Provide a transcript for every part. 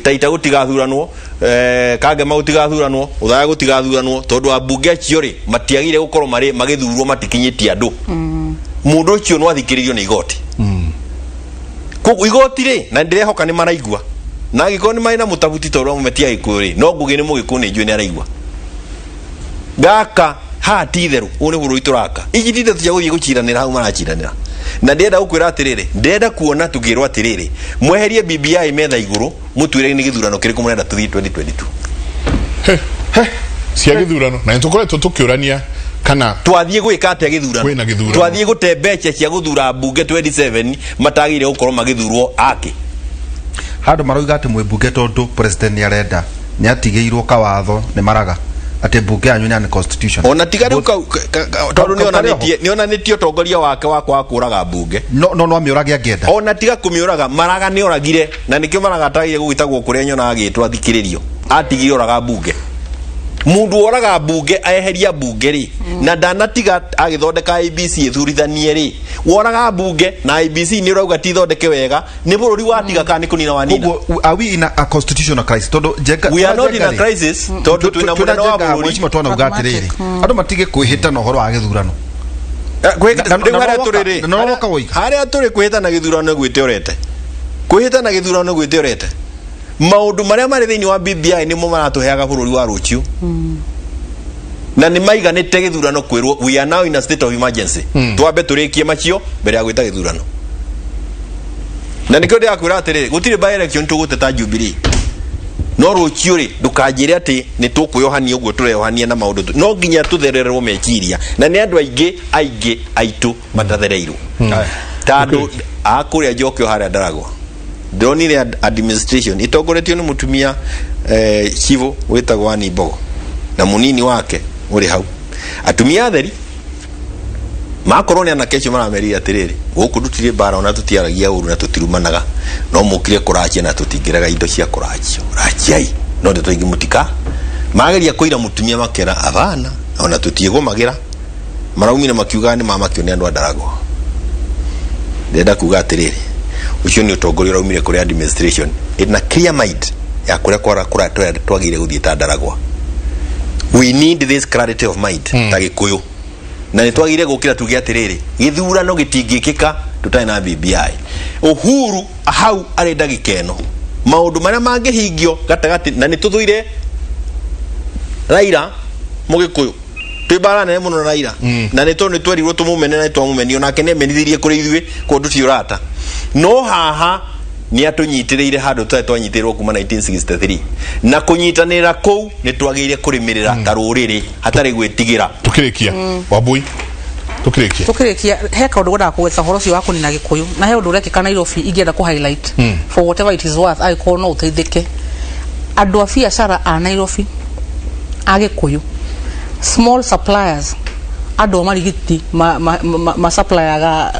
Taita gũtigathuranwo, Kangema gũtigathuranwo, Othaya gũtigathuranwo, tondũ ambunge acio rĩ matiagĩrĩire gũkorwo marĩ magĩthurwo, matikinyĩtie andũ. Mũndũ ũcio no athikĩrĩrio nĩ igoti. Koguo igoti rĩ, na ndĩrehoka nĩ maraigua, na angĩkorwo nĩ marĩ na mũtabuti tondũ amwe ti Agĩkũyũ rĩ, no Ngũgĩ nĩ Mũgĩkũyũ, nĩ njũĩ nĩ araigua. Gaka haha ti itherũ, ũyũ nĩ bũrũri tũraka. Ici ti itherũ cia gũthiĩ gũciranĩra hau maraciranĩra. Na ndĩrenda gũkwĩra atĩrĩrĩ, ndĩrenda kuona tũkĩrwo atĩrĩrĩ, mweherie BBI metha igũrũ, mũtwĩre nĩ gĩthurano kĩrĩkũ mũrenda tũthiĩ 2022. He, cia gĩthurano na nĩtũkoretwo tũkĩũrania kana Twathiĩ gwĩka atĩa gĩthurano? Kwĩna gĩthurano. Twathiĩ gũte mbeca cia gũthura mbunge 27 matagĩrĩire gũkorwo magĩthurwo akĩ? Handũ maroiga atĩ mwĩ mbunge tondũ president nĩ arenda, nĩ atigĩirwo kawatho nĩ Maraga atĩ mbunge yanyu nĩ unconstitutional. Ona tiga rĩu kau tondũ Kau karĩ oho. nĩonanĩtie ũtongoria wake wa kwaga kũraga mbunge. No amĩũrage angĩenda. Ona tiga kũmĩũraga, Maraga nĩ oragire, na nĩkĩo Maraga atagĩrĩire gũgĩtagwo kũrĩa nyonaga agĩtwo athikĩrĩrio. Atigire oraga mbunge. Mũndũ woraga mbunge eheria mbunge rĩ, na ndanatiga agĩthondeka IEBC ĩthurithanie rĩ, woraga mbunge na IEBC nĩ ũrauga ti thondeke wega, nĩ bũrũri watiga kana nĩ kũnina wanina? Koguo are we in a constitutional crisis? Tondũ Njenga, We are not in a crisis tondũ twĩna mũnene wa bũrũri. Mheshimiwa, twanauga atĩrĩrĩ, andũ matige kwĩhĩta na ũhoro wa gĩthurano. Rĩu Na harĩa no tũrĩ woka- rĩ, na no woka woiga. Harĩa tũrĩ, kwĩhĩta na gĩthurano nĩ gwĩte ũrete. Kwĩhĩta na gĩthurano nĩ gwĩte ũrete. Maũndũ marĩa marĩ thĩinĩ wa BBI nĩmo maratũheaga bũrũri wa rũciũ, na nĩ maiganĩte gĩthurano kwĩrwo we are now in a state of emergency. Twambe tũrĩkie macio mbere ya gwĩta gĩthurano. Na nĩkĩo ndĩrakwĩra atĩrĩrĩ, gũtirĩ by election tũgũteta Jubilee, no rũciũ rĩ, ndũkanjĩre atĩ nĩ tũkwĩohania ũguo tũreohania na maũndũ no nginya tũthererwo meciria, na nĩ andũ aingĩ aingĩ aitũ matathereirwo ta andũ a kũrĩa Njokio harĩa Ndaragwa. Ndĩronire administration ĩtongoretio nĩ mũtumia civil wĩtagwo Anne Mbogo na mũnini wake ũrĩ hau, atumia atheri makorwo nĩ anake acio maramerire atĩrĩrĩ, gũkũ tũtirĩ mbara, ona tũtiaragia ũru na tũtirumanaga, no mũkire kũracia na tũtingĩrega indo cia kũracio, raciai, no ndeto ingĩ mũtika. Mageria kũira mũtumia makera abana, ona tũtiĩgũmagĩra. Maraumire makiuga nĩ mamakio nĩ andũ a Ndaragwa. Ndĩrenda kuga atĩrĩrĩ, ũcio nĩ ũtongoria ũraumire kũrĩ administration ĩna clear mind ya kũrĩa twagĩrĩire gũthiĩ ta Ndaragwa. We need this clarity of mind ta Gĩkũyũ, na nĩ twagĩrĩire gũkĩra tuge atĩrĩrĩ, gĩthurano gĩtingĩkĩka tũtarĩ na BBI. Uhuru hau arenda gĩkeno, maũndũ marĩa mangĩhingio gatagatĩ, na nĩ tũthũire Raila Mũgĩkũyũ, twĩ mbara nene mũno na Raila, na nĩ tondũ nĩ twerirwo tũmũmene na nĩ twamũmenio, nake nĩ emenithirie kũrĩ ithuĩ kũndũ ti ũrata, no haha nĩ atũnyitĩrĩire handũ tũtarĩ twanyitĩrĩrwo kuma 1963, na kũnyitanĩra kũu nĩ twagĩrĩire kũrĩmĩrĩra ta rũrĩrĩ hatarĩ gwĩtigĩra. Tukirikia, Wambui, tukirikia. Tukirikia, he kaundu ngwendaga kũgweta ũhoro ũcio wa kũnina Gĩkũyũ, na he ũndũ ũrekĩka Nairobi ingĩenda kũ highlight for whatever it is worth, angĩkorwo no ũteithĩke. Andũ a biacara a Nairobi a Gĩkũyũ, small suppliers, andũ a marigiti ma supplyaga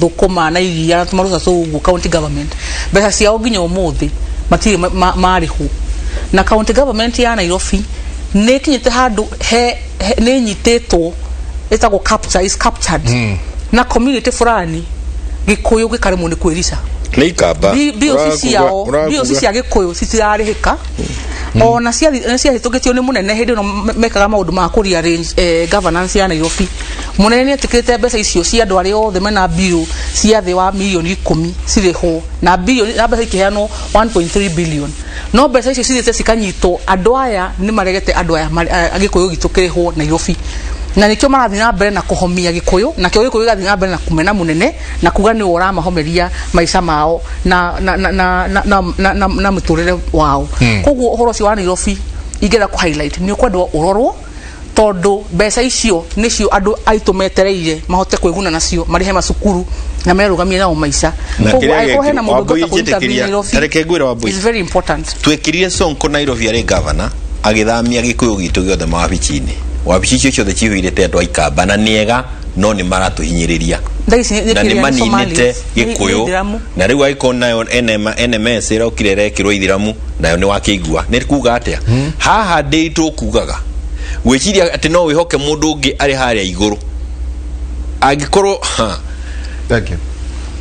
thũkũma na iria na tũmaruta tũu ũguo county government, mbeca ciao nginya ũmũthĩ matirĩ marĩhwo. Na county government ya Nairobi nĩ ĩkinyĩte handũ he nĩ ĩnyitĩtwo, ĩtagwo capture, is captured na community fulani, Gĩkũyũ gĩkaremwo nĩ kwĩrica. Nĩ ikamba. BOC ciao, BOC cia Gĩkũyũ citirarĩhĩka, ona ciahĩtũkĩtio nĩ mũnene hĩndĩ ĩno mekaga maũndũ ma kũ rearrange governance ya Nairobi. Mũnene nĩ etĩkĩrĩte mbeca icio cia andũ arĩa othe mena bill cia thĩ wa mirioni 10 cirĩhwo, na bilioni na mbeca ikĩheanwo 1.3 billion, no mbeca icio cithiĩte cikanyitwo. Andũ aya nĩ maregete andũ aya a Gĩkũyũ gitũ kĩrĩhwo Nairobi, na nĩkĩo marathiĩ na mbere na kũhomia Gĩkũyũ, nakĩo Gĩkũyũ gĩgathiĩ na mbere na kũmena mũnene na kuga nĩwe ũramahomeria maica mao na mũtũrĩre wao. Koguo ũhoro ũcio wa Nairobi ingĩenda kũ highlight nĩ ũkwendwo ũrorwo, tondũ mbeca icio nĩcio andũ aitũ metereire mahote kwĩguna nacio, marĩhe macukuru na merũgamie nao maica. Na Koguo kĩrĩa angĩkorwo hena gĩekirwo- mũndũ Wambui, ũngĩhota kũ intervene njĩtĩkĩria. Nairobi, Ta reke ngwĩre, Wambui. is very important. Twekirire Sonko Nairobi arĩ gavana, agĩthamia Gĩkũyũ gitũ gĩothe mawabici-inĩ. Wabici icio ciothe cihũirĩte andũ a ikamba, na nĩ ega, no nĩ maratũhinyĩrĩria. Thaa ici Na nĩ kĩrĩa nĩ maninĩte Somalis, nĩ Gĩkũyũ. Ithĩramu. Na rĩu angĩkorwo nayo NM, NMS ĩrokire ĩrekĩrwo Ithĩramu, nayo nĩ wakĩigua nĩ kuga atĩa haha ndĩ tũkugaga gwĩciria atĩ no wĩhoke mũndũ ũngĩ arĩ harĩa igũrũ angĩkorwo ha. Thank you.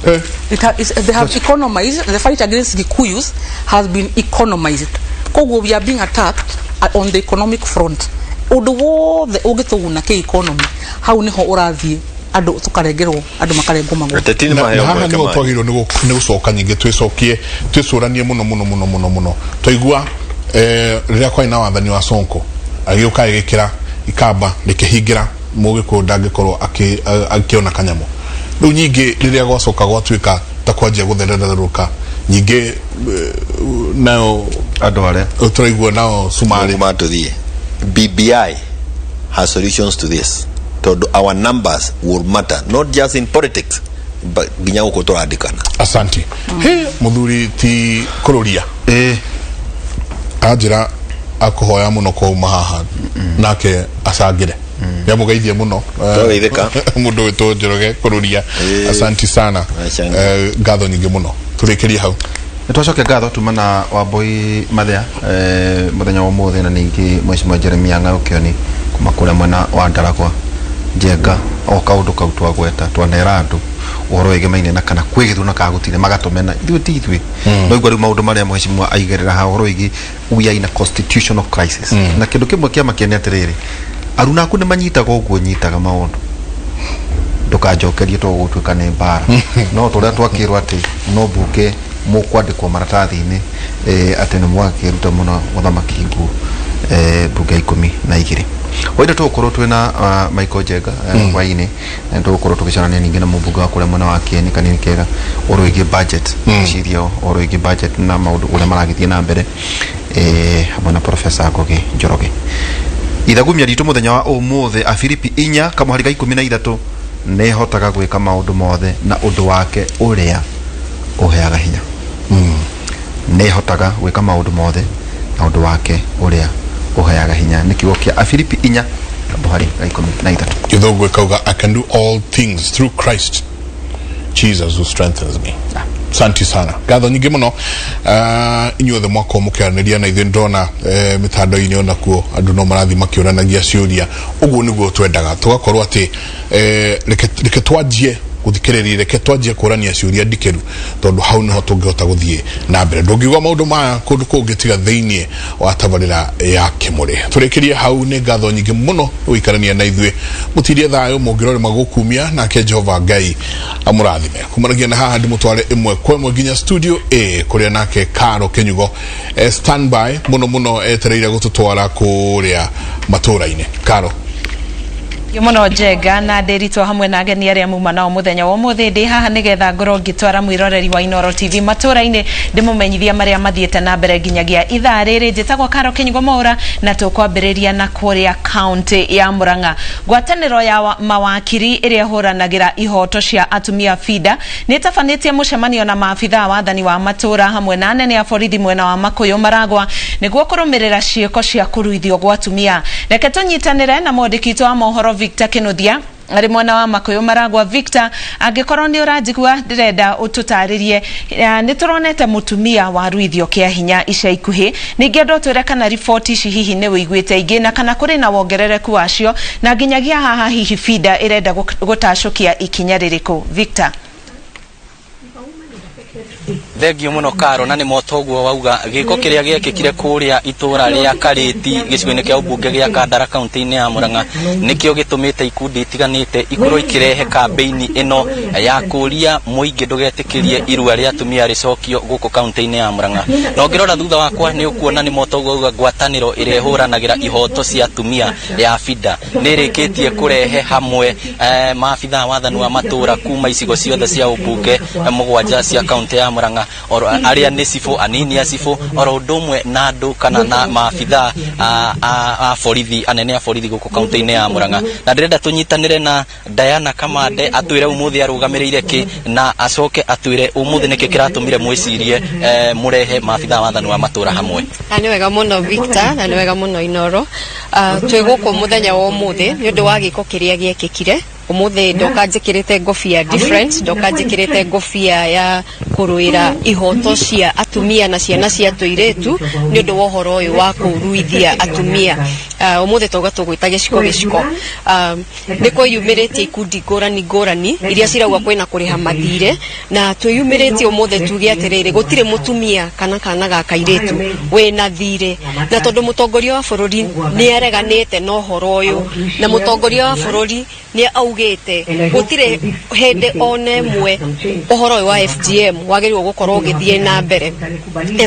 They have economized the fight against Gikuyus has been economized. Koguo we are being attacked on the economic front. Ũndũ wothe ũngĩtũguna kĩ economy, hau niho ũrathiĩ andũ tũkarengerwo, andũ makarengwo magũrũ. Ateti nĩ na maheo na haha mweke nĩho maya. twagĩrĩirwo nĩ gũcoka nyingĩ twĩcokie twĩcũranie mũno mũno mũno mũno mũno. Twaigua rĩrĩa kwarĩ na wathani wa Sonko, agĩũka agĩkĩra ikamba rĩkĩhingĩra mũgĩkũyũ ndangĩkorwo akĩona kanyamũ. Rĩu nyingĩ rĩrĩa gwacoka gwatuĩka ta kwanjia gũthererũka nyingĩ, nayo andũ arĩa tũraigua nao cumarĩ. Matũthiĩ BBI has solutions to this, tondũ our numbers will matter not just in politics but nginya gũkũ tũrandĩkana. Asante he mũthuri ti kũrũria. Anjĩra akũhoya mũno kwauma haha nake acangĩre nĩamũgeithie mũno. Twageithĩka. Mũndũ wĩtwo Njoroge kũrũria. Asanti sana. Asante. Ngatho nyingĩ mũno, tũrĩkĩrie hau. Nĩ twacokia ngatho tuma na Wambui Mathia mũthenya wa ũmũthĩ, na ningĩ Mheshimiwa Jeremia Ng'ayo Kĩoni kuma kũrĩa mwena wa Ndaragwa Njenga. O kaũndũ kau twagweta, twanera andũ ũhoro wĩgemaine na kana kwĩ gĩthurano kana gũtirĩ, magatũmena ithuĩ ti ithuĩ. No igua rĩu maũndũ marĩa mheshimiwa aigerera haha ũhoro wĩgiĩ we are in a constitutional crisis. Na kĩndũ kĩmwe kĩa makia nĩ atĩrĩrĩ, aruna aku nĩ manyitaga ũguo nyitaga maũndũ, ndũkanjokerie to gũtuĩka nĩ mbara, no tũrĩa twakĩrwo atĩ no mbunge mũkwandĩkwo maratathi-inĩ, atĩ nĩ mwakĩruta mũno mũthamaki nguo, mbunge ya 12 waida tũgũkorwo twĩna Michael Njenga hwaĩ-inĩ, na tũgũkorwo tũgĩcarania ningĩ na mũmbunge wa kũrĩa mwena wa Kieni Kanini Kega ũhoro wĩgiĩ budget, ciria ũhoro wĩgiĩ budget na maũndũ ũrĩa maragĩthiĩ na mbere, hamwe na Professor Ngugi Njoroge. Ithagumia ritũ mũthenya wa ũmũthĩ, Afilipi 4 kamũhari ga 13, nĩ hotaga gwĩka maũndũ mothe na ũndũ wake ũrĩa ũheaga hinya. Nĩ hotaga gwĩka maũndũ mothe na ũndũ wake ũrĩa ũheaga hinya, nĩ kiugo kĩa Afilipi 4 kamũhari ga 13. Gĩthũngũ ĩkauga, "I can do all things through Christ Jesus who strengthens me." Asante sana, ngatho nyingĩ mũno inyuothe mwakorwo mũkĩaranĩria na ithuĩ. Ndona mĩtandao-inĩ onakuo andũ no marathiĩ makĩũranagia ciũria. Ũguo nĩguo twendaga tũgakorwo atĩ reke twanjie gũthikĩrĩria, reke twanjie kũrania ciũria ndikĩru, tondũ hau nĩho tũngĩhota gũthiĩ na mbere. Ndũngiuga maũndũ maya kũndũ kũngĩ tiga thĩinĩ wa tabarĩra ya Kĩmũrĩ. Tũrĩkĩrie hau. Nĩ ngatho nyingĩ mũno gũikarania na ithuĩ. Mũtirie thayũ mũngĩrorema gũkumia, nake Jehova Ngai amũrathime. Kumanagia na haha ndĩmũtware ĩmwe kwa ĩmwe nginya studio A kũrĩa nake Karo Kĩnyugo standby mũno mũno etereire gũtũtwara kũrĩa matũra-inĩ. Karo. Thengiũ mũno Njenga na Ndĩritũ hamwe na ageni arĩa muma nao mũthenya wa ũmũthĩ. Ndĩ haha nĩgetha ngorwo ngĩtwara mwĩroreri wa Inooro TV matũra-inĩ, ndĩmũmenyithia marĩa mathiĩte na mbere nginyagia ithaa rĩrĩ. Njĩtagwo Karo Kĩnyugo Mwaũra, na tũkwambĩrĩria na kũrĩa kaunti ya Murang'a. Ngwatanĩro ya mawakiri ĩrĩa ĩhũranagĩra ihoto cia atumia FIDA nĩ ĩtabanĩtie mũcemanio na maabitha a wathani wa matũra hamwe na anene a borithi mwena wa Makũyũ Maragwa nĩguo kũrũmĩrĩra ciĩko cia kũruithio gwa atumia. Reke tũnyitanĩre na mwandĩki witũ wa mohoro Victor Kinuthia arĩ mwena wa Makũyũ Maragwa. Victor, angĩkorwo nĩ ũranjigua, ndĩrenda ũtũtarĩrie. Nĩ tũronete mũtumia waruithio kĩa hinya ica ikuhĩ. Ningĩ andũ atwĩre kana riboti ici hihi nĩ wĩiguĩte ingĩ, na kana kũrĩ na wongerereku wacio, na nginyagia haha hihi FIDA ĩrenda gũtacũkia ikinya rĩrĩkũ? Victor. Thengio muno Karo, na nĩ moto ũguo wauga, gĩko kĩrĩa gĩekĩkire kũrĩa itũra rĩa Karĩti gĩcigo-inĩ kĩa ũmbunge gĩa Kandara kaunti-inĩ ya Murang'a nĩkĩo gĩtũmĩte ikundi itiganĩte ikorwo ikĩrehe kambĩini ĩno ya kũria mũingĩ ndũgetĩkĩrie irua rĩa atumia rĩcokio gũkũ kaunti-inĩ ya Murang'a. Na ũngĩrora thutha wakwa nĩ ũkuona nĩ moto ũguo wauga, ngwatanĩro ĩrĩa ĩhũranagĩra ihoto cia atumia ya FIDA nĩ ĩrĩkĩtie kũrehe hamwe maabitha a wathani wa matũra kuma icigo ciothe cia ũmbunge 7 cia kaunti ya Murang'a, oro arĩa nĩ cibũ, anini a cibũ, oro ũndũ ũmwe na andũ kana na maabitha a borithi, anene a borithi gũkũ kaunti-inĩ ya Murang'a. Na ndĩrenda tũnyitanĩre na Diana Kamande atwĩre ũmũthĩ arũgamĩrĩire kĩ, na acoke atwĩre ũmũthĩ nĩkĩ kĩratũmire mwĩcirie mũrehe maabitha a wathani wa matũra hamwe. Na nĩ wega mũno Victor, na nĩ wega mũno Inooro. Twĩ gũkũ mũthenya wa ũmũthĩ nĩ ũndũ wa gĩko kĩrĩa gĩekĩkire ũmũthĩ. Ndoka njĩkĩrĩte ngobia different, ndoka njĩkĩrĩte ngobia ya Kũrũĩra ihoto cia atumia na ciana cia tũirĩtu nĩ ũndũ wa ũhoro ũyũ wa kũruithia atumia. Ũmũthĩ tauga tũgwĩta gĩciko gĩciko. Nĩ kwĩyumĩrĩtie ikundi ngũrani ngũrani iria cirauga kwĩna kũrĩha mathirĩ, na twĩyumĩrĩtie ũmũthĩ tuge atĩrĩrĩ, gũtirĩ mũtumia kana kana ga kairĩtu wĩna thirĩ. Na tondũ mũtongoria wa bũrũri nĩ areganĩte na ũhoro ũyũ, na mũtongoria wa bũrũri nĩ augĩte gũtirĩ hĩndĩ ona ĩmwe ũhoro ũyũ wa FGM wagĩrĩirwo gũkorwo ũgĩthiĩ na mbere.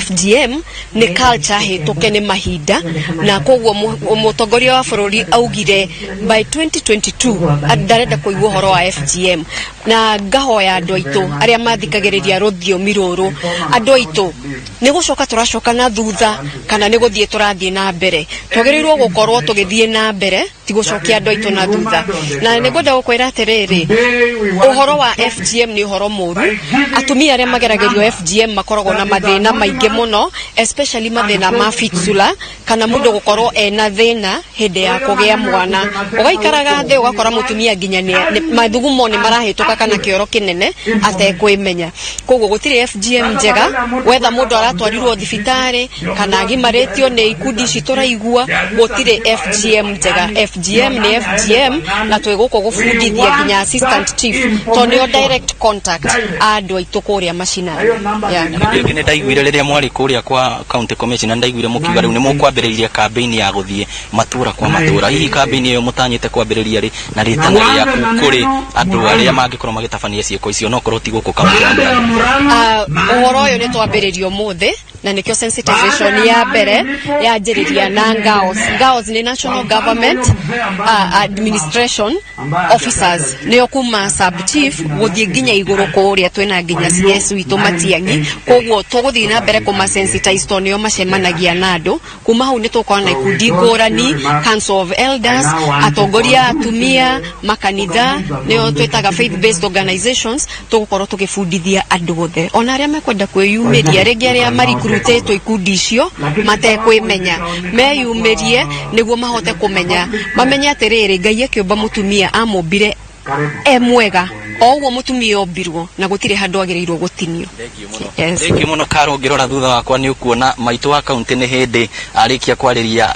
FGM nĩ culture hĩtũke nĩ mahinda, na koguo mũtongoria wa bũrũri augire by 2022 ndarenda kũigua ũhoro wa FGM. Na ngahoya andũ aitũ arĩa mathikagĩrĩria rũthiomi rũrũ, andũ aitũ, nĩ gũcoka tũracoka na thutha kana nĩ gũthiĩ tũrathiĩ na mbere? Twagĩrĩirwo gũkorwo tũgĩthiĩ na mbere, ti gũcokia andũ aitũ na thutha. Na nĩ ngwenda gũkwĩra atĩrĩrĩ, ũhoro wa FGM nĩ ũhoro mũru. Atumia arĩa mageragĩrio FGM makoragwo na mathĩna maingĩ mũno, especially mathĩna ma fistula, kana mũndũ gũkorwo ena thĩna hĩndĩ ya kũgĩa mwana. Ũgaikaraga thĩ ũgakora mũtumia nginya mathugumo nĩ marahĩtũka kana kĩoro kĩnene atekwĩmenya. Koguo gũtirĩ FGM njega. Wetha mũndũ aratwarirwo thibitarĩ kana agimarĩtio nĩ ikundi ici tũraigua, gũtirĩ FGM njega. FGM nĩ FGM, na twĩ gũkũ gũbundithia nginya assistant chief, tondũ nĩo direct contact a andũ aitũ kũrĩa macinani, yeah. Rĩngĩ nĩ ndaiguire rĩrĩa mwarĩ kũrĩa kwa county commissioner, ndaiguire mũkiuga rĩu nĩ mũkwambĩrĩria campaign ya gũthiĩ matũra kwa matũra. Hihi campaign ĩyo mũtanyĩte kwambĩrĩria rĩ, na rĩtana rĩaku kũrĩ andũ arĩa mangĩkorwo magĩtabania ciĩko icio, no korwo ti gũkũ kaunti ya Murang'a? Ũhoro ũyũ nĩ twambĩrĩria ũmũthĩ, na nĩkĩo sensitization ya mbere yanjĩrĩria na NGAOs. NGAOs nĩ National Government Administration Officers, nĩo kuma sub chief gũthiĩ nginya igũrũ kũrĩa twĩna nginya CS witũ Matiang'i. Koguo tũgũthiĩ na mbere kũma sensitize tondũ nĩo macemanagia na andũ. Kuma hau nĩ tũkorwo na ikundi ngũrani, Council of Elders, atongoria a atumia, makanitha, nĩo twĩtaga faith based organizations. Tũgũkorwo tũgĩbundithia andũ othe, ona arĩa mekwenda kwĩyumĩria rĩngĩ, arĩa marikrutĩtwo ikundi icio matekwĩmenya, meyumĩrie nĩguo mahote kũmenya, mamenye atĩrĩrĩ, Ngai akĩũmba mũtumia amũmbire e mwega o ũguo mũtumia ombirwo, na gũtirĩ handũ agĩrĩirwo gũtinio. Yes. Thengiũ mũno, Karo. Ũngĩrora thutha wakwa nĩ ũkuona maitũ wa kaunti nĩ hĩndĩ arĩkia kwarĩria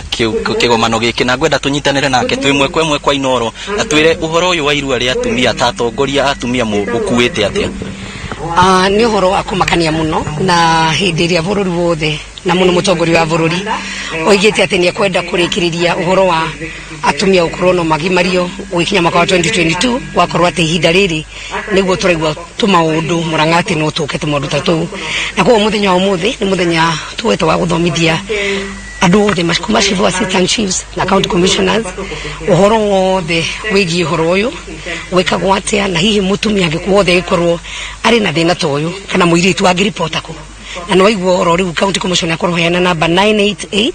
kĩgomano gĩkĩ, na ngwenda tũnyitanĩre nake twĩ ĩmwe kwa ĩmwe kwa Inoro, atwĩre ũhoro ũyũ wa irua rĩa atumia. Ta atongoria a atumia, ũkuĩte atĩa? Nĩ ũhoro wa kũmakania mũno, na hĩndĩ ĩrĩa bũrũri wothe na mũno mũtongoria wa bũrũri oigĩte atĩ nĩ ekwenda kũrĩkĩrĩria ũhoro wa atumia gũkorwo no magimario gũgĩkinya mwaka wa 2022, gwakorwo atĩ ihinda rĩrĩ nĩguo tũraigua tũmaũndũ Mũrang'a atĩ no tũke tũmaũndũ ta tũu. Na koguo mũthenya wa ũmũthĩ nĩ mũthenya tuwete wa gũthomithia andũ othe kuma chief, assistant chiefs na county commissioners ũhoro wothe wĩgiĩ ũhoro ũyũ gwĩkagwo atĩa, na hihi mũtumia wothe angĩkorwo arĩ na thĩna ta ũyũ kana mũirĩtu angĩripota kũ. Na nĩ waigua oro rĩu county commissioner akorwo heana namba 988,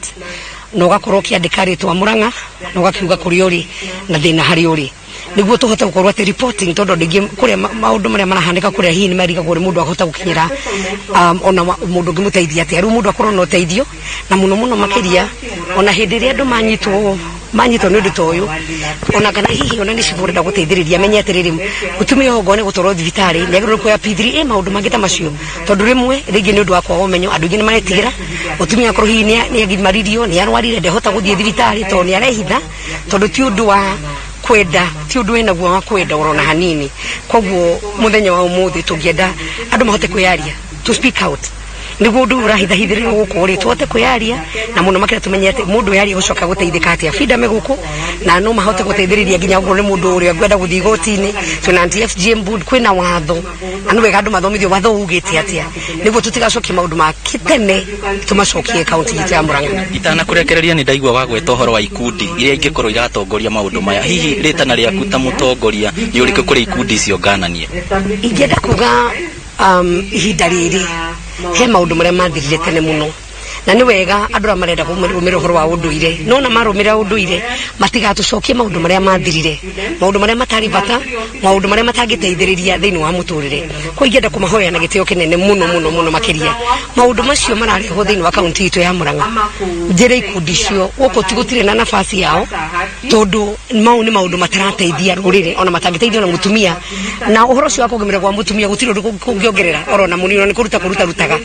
na ũgakorwo ũkĩandĩka rĩtwa Mũrang'a na ũgakiuga kũrĩa ũrĩ na thĩna harĩa ũrĩ, nĩguo tũhote gũkorwo atĩ reporting, tondũ andũ aingĩ kũrĩa maũndũ marĩa marahanĩka kũrĩa hihi nĩ marigagwo ũrĩa mũndũ ahota gũkinyĩra, ona mũndũ ũngĩmũteithia atĩa. Rĩu mũndũ akorwo na ũteithio, na mũno mũno makĩria ona hĩndĩ ĩrĩa andũ manyitwo nĩ ũndũ ta ũyũ, ona kana hihi ona nĩ cibũ ũrenda gũteithĩrĩria, amenye atĩrĩrĩ, mũtumia ũyũ ongorwo nĩ gũtwarwo thibitarĩ nĩ agĩrĩirwo kuoya P3A, maũndũ mangĩ ta macio, tondũ rĩmwe rĩngĩ nĩ ũndũ wa kwaga ũmenyo andũ aingĩ nĩ maretigĩra. Mũtumia akorwo hihi nĩ agimaririo, nĩ arwarire, ndehota gũthiĩ thibitarĩ tondũ nĩ arehitha, tondũ ti ũndũ wa kwenda, ti ũndũ wĩnaguo wa kwenda orona hanini. Koguo mũthenya wa ũmũthĩ tũngĩenda andũ mahote kwĩyaria, to speak out, nĩguo ũndũ ũyũ ũrahithahithĩrĩrio gũkũ rĩ, tũhote kwĩyaria, na mũno makĩria tũmenye atĩ mũndũ yaria gũcoka gũteithĩka atĩa. Freedom ĩ gũkũ na no mahote gũteithĩrĩria nginya okorwo nĩ mũndũ ũrĩa ngwenda gũthiĩ igoti-inĩ. Twĩna anti FGM board, kwĩna watho, na nĩ wega andũ mathomithio watho ugĩte atĩa, nĩguo tũtigacokie maũndũ ma kĩtene tũmacokie kaunti itũ ya Murang'a. Itanakũrekereria, nĩ ndaigua wagweta ũhoro wa ikundi iria ingĩkorwo iratongoria maũndũ maya. Hihi rĩtana rĩaku ta mũtongoria nĩ ũrĩkũ kũrĩ ikundi icio ngananie? Ingĩenda kuga ihinda rĩrĩ he maũndũ marĩa mathirire tene mũno. Na nĩ wega andũ arĩa marenda kũrũmĩrĩra ũhoro wa ũndũire, no na marũmĩrĩra ũndũire matigatũcokie maũndũ marĩa mathirire, maũndũ marĩa matarĩ bata, maũndũ marĩa matangĩteithĩrĩria thĩinĩ wa mũtũrĩre. Kwa ingĩenda kũmahoya na gĩtĩo kĩnene mũno mũno mũno makĩria, maũndũ macio mararehwo thĩinĩ wa kaunti itũ ya Murang'a, njĩre ikundi icio gũkũ ti gũtirĩ na nafasi yao, tondũ mau nĩ maũndũ matarateithia rũrĩrĩ ona matangĩteithia ona mũtumia. Na ũhoro ũcio wa kũgimara kwa mũtumia gũtirĩ ũndũ kũngĩongerera oro na mũnini, nĩ kũruta kũruta rutaga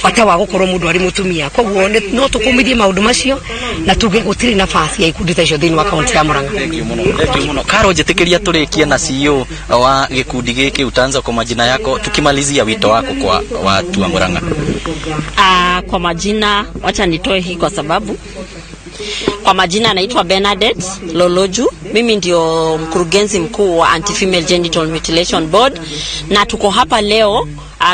bata wa gũkorwo mũndũ arĩ mũtumia. Koguo no tũkũmithie maũndũ macio na tuge gũtirĩ nafasi ya ikundi ta icio thĩinĩ wa kaunti ya Murang'a. Thank you muno, thank you muno. Karo, njĩtĩkĩria tũrĩkie na CEO wa gĩkundi gĩkĩ, utaanza kwa majina yako tukimalizia wito wako kwa watu wa Murang'a. Kwa majina, wacha nitoe hii kwa sababu kwa majina anaitwa Bernadette Loloju. Mimi ndio mkurugenzi mkuu wa Anti-Female Genital Mutilation Board, na tuko hapa leo,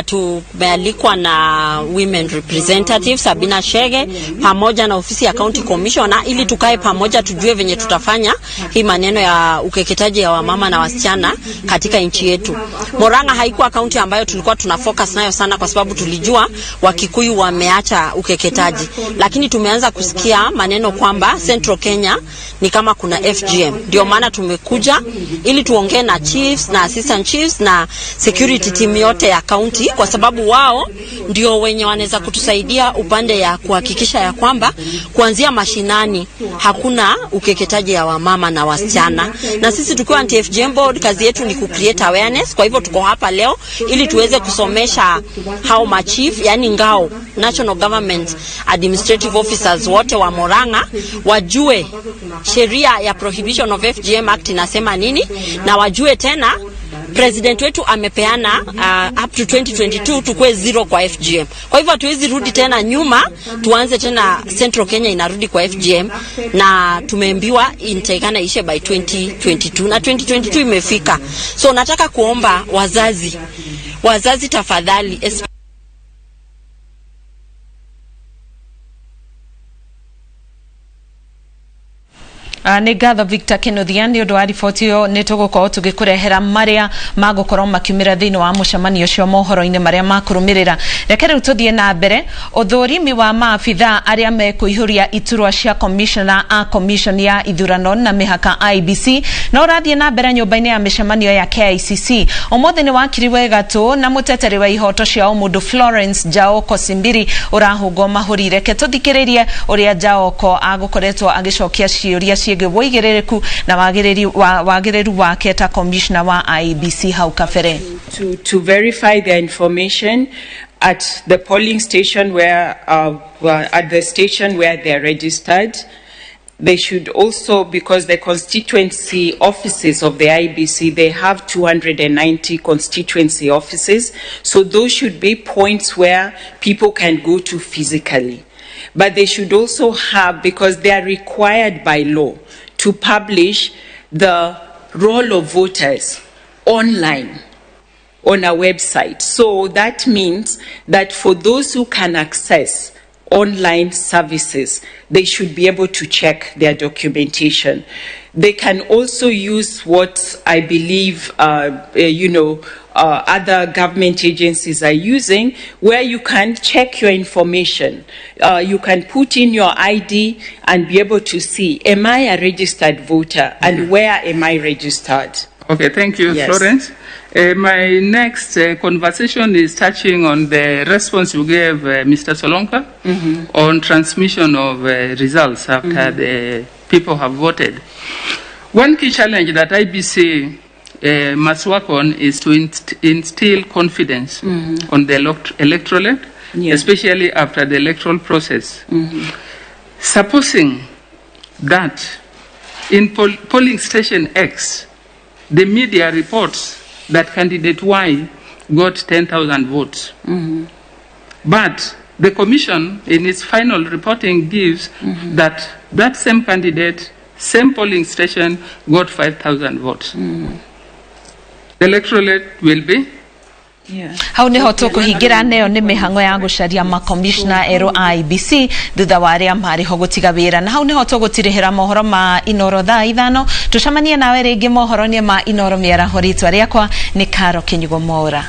tumealikwa na Women Representative Sabina Shege pamoja na ofisi ya County Commissioner ili tukae pamoja tujue venye tutafanya hii maneno ya ukeketaji ya wamama na wasichana katika nchi yetu. Murang'a haikuwa kaunti ambayo tulikuwa tuna focus nayo sana kwa sababu tulijua Wakikuyu wameacha ukeketaji, lakini tumeanza kusikia maneno kwamba Central Kenya ni kama kuna FGM. Ndio maana tumekuja ili tuongee na chiefs na assistant chiefs na security team yote ya county, kwa sababu wao ndio wenye wanaweza kutusaidia upande ya kuhakikisha ya kwamba kuanzia mashinani hakuna ukeketaji ya wamama na wasichana. Na sisi tukiwa Anti-FGM Board, kazi yetu ni ku create awareness. Kwa hivyo tuko hapa leo ili tuweze kusomesha hao machief, yani ngao, National Government Administrative Officers wote wa Murang'a wajue sheria ya Prohibition of FGM Act inasema nini, na wajue tena president wetu amepeana up to 2022 tukue zero kwa FGM. Kwa hivyo hatuwezi rudi tena nyuma tuanze tena Central Kenya inarudi kwa FGM, na tumeambiwa inatakikana ishe by 2022 na 2022 imefika. So nataka kuomba wazazi, wazazi tafadhali, Nĩ ngatho Victor Kinuthia nĩ ũndũ wa riboti ĩyo. Nĩ tũgũkorwo tũgĩkũrehera marĩa magũkorwo makiumĩra thĩinĩ wa mũcemanio ũcio mohoro-inĩ marĩa makũrũmĩrĩra. Reke rĩu tũthiĩ na mbere. Ũthũrimi wa maabitha arĩa mekũihũria iturwa cia commissioner a commission ya ithurano na mĩhaka IEBC no ũrathiĩ na mbere nyũmba-inĩ ya mĩcemanio ya KICC. Ũmũthĩ nĩ wakiri gatũ na mũteteri wa ihoto cia ũmũndũ Florence Jaoko Simbiri ũrahũngwo mahũri. Reke tũthikĩrĩrie ũrĩa Jaoko agũkoretwo agĩcokia ciũria ciĩgiĩ wũigĩrĩrĩku na wagĩrĩru wake ta commissioner wa IEBC hau kabere. To verify their information at the polling station where, well, at the station where they're registered. They should also, because the constituency offices of the IEBC, they have 290 constituency offices, so those should be points where people can go to physically. But they should also have, because they are required by law to publish the roll of voters online on a website. So that means that for those who can access online services, they should be able to check their documentation. They can also use what I believe, other government agencies are using, where you can check your information. You can put in your ID and be able to see, am I a registered voter and where am I registered? Okay, thank you, Yes. Florence. My next conversation is touching on the response you gave Mr. Solonka on transmission of results after the people have voted. One key challenge that IEBC must work on is to instill confidence on the electorate, especially after the electoral process. Supposing that in polling station X, the media reports that candidate Y got 10,000 votes. But the commission, in its final reporting, gives that that same candidate, same polling station, got 5,000 votes. The electorate will be Hau niho tũkũhingĩra neo nĩ mĩhang'o ya gũcaria makomishna erũ a IEBC thutha wa arĩa marĩ ho gũtiga wĩra. Na hau niho tũgũtirĩhĩra mohoro ma Inoro thaa 5. Tũcemanie nawe rĩngĩ mohoro-inĩ ma Inoro mĩaraho. Rĩtwa rĩakwa nĩ Karo Kĩnyugo Mwaũra.